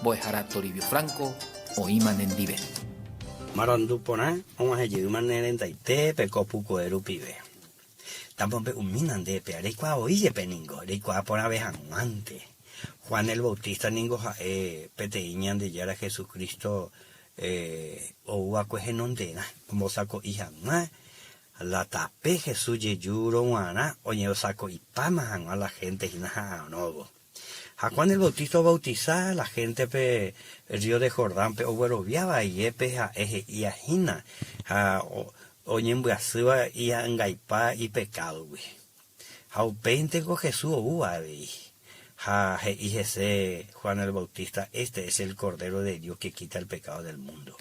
Mbo'ehára Toribio Franco oĩma nendive. Marandu porã og̃uahẽ jeýma ne rendaite pe ko pukoe rupive. Tamombe'umína ndépe, reikuaa voi jepe ningo, reikuaa porãve hag̃uánte. Juan el Bautista ningo ha'e peteĩ Ñandejára Jesucristo ouva'ekue henonderã, ombosako'i hag̃ua la tape Jesús jejúrõ g̃uarã oñeosako'ipáma hag̃ua la hénte hína ha'arõvo. Ha Juan el Bautista obautisa la héntepe rrío de Jordánpe ogueroviáva iépe ha'e he'íva hína ha oñembyasýva hi'angaipa ipekádogui. Ha upéinteko Jesús oúva avei, ha he'i hese Juan el Bautista, Este es el Cordero de Dios que quita el pecado del mundo.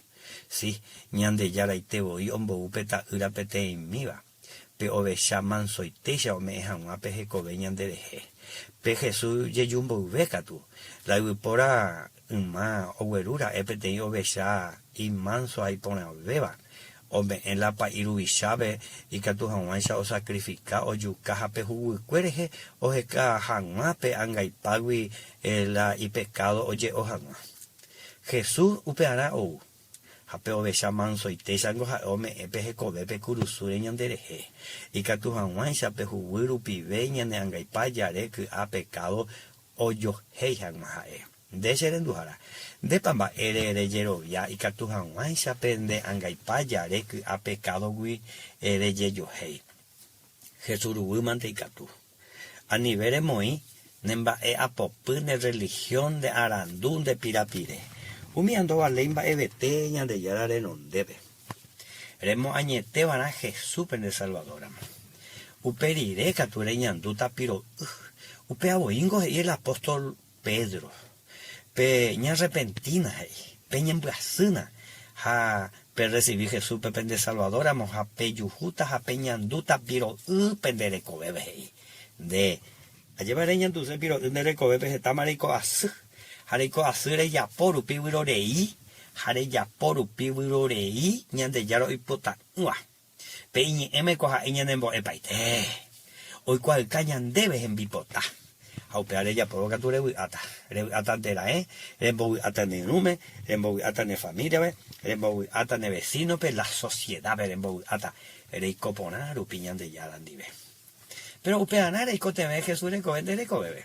Si, Ñandejaraite voi ombou pe Ta'ýra peteĩmíva. Pe ovecha mansoitéicha ome'ẽ hag̃ua pe hekove ñanderehe. Pe Jesús jeju mboyve katu, la yvypóra yma ogueru ra'e peteĩ ovecha imánso ha iporãvéva, ome'ẽ la pa'i ruvichápe ikatu hag̃uáicha osakrifika, ojuka ha pe huguykue rehe oheka hag̃ua pe angaipágui la ipekádo oje'o hag̃ua. Jesús upearã ou. Ha pe ovecha mansoitéichango ha'e ome'ẽ pe hekove pe kurusúre ñanderehe, ikatu hag̃uáicha pe huguy rupive ñane angaipa jare ky'a pekádo ojohéi hag̃ua ha'e. Nde che renduhára, ndépa mba'ére rejerovia ikatu hag̃uáicha pe nde angaipa jare ky'a pekádogui rejejohéi? Jesús ruguýmante ikatu. Anive remoĩ ne mba'e apopy, ne religión, nde arandu, nde pirapire. Umi ndovaléi mba'evete Ñandejára renondépe. Remoañeteva'erã Jesúspe nde Salvador-ramo. Upe rire katu reñandúta piro'y. Upéva voíngo he'i el apóstol Pedro. Pe ñarrepentína, he'i, peñembyasýna ha perresivi Jesúspe pende Salvador-ramo ha pejuhúta ha peñandúta piro'y pende rekovépe, he'i. Nde, ajépa reñanduse piro'y nde rekovépe hetáma reiko asy, ha reiko asy rejapo rupi vyrorei, ha rejapo rupi vyrorei Ñandejára oipota'ỹva. Pe iñe'ẽme ko ha'e ñanembo'epaite, oikuaauka ñandéve hembipota. Ha upéva rejapóvo katu revy'áta. Revy'átante raẽ, rembovy'áta ne irũme, rembovy'áta ne famíliape, rembovy'áta ne vesínope, la sosiedápe rembovy'áta, reiko porã rupi Ñandejára ndive. Péro upearã reikotevẽ Jesús rekove nde rekoveve.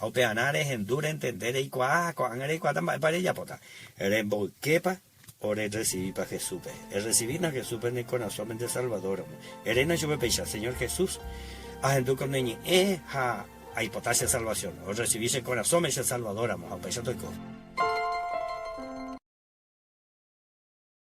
Ha upearã rehendu, rentende, reikuaa ha ko'ág̃a reikuaáta mba'épa rejapóta. Remboyképa Ore rrecibípa Jesúspe? Errecibína Jesúspe ne korasõme nde Salvador ramo. Eréna chupe péicha, Señor Jesús, ahendu ko ne ñe'ẽ ha aipota che salvación. Orrecibi che korasõme che Salvador ramo ha upéicha toiko.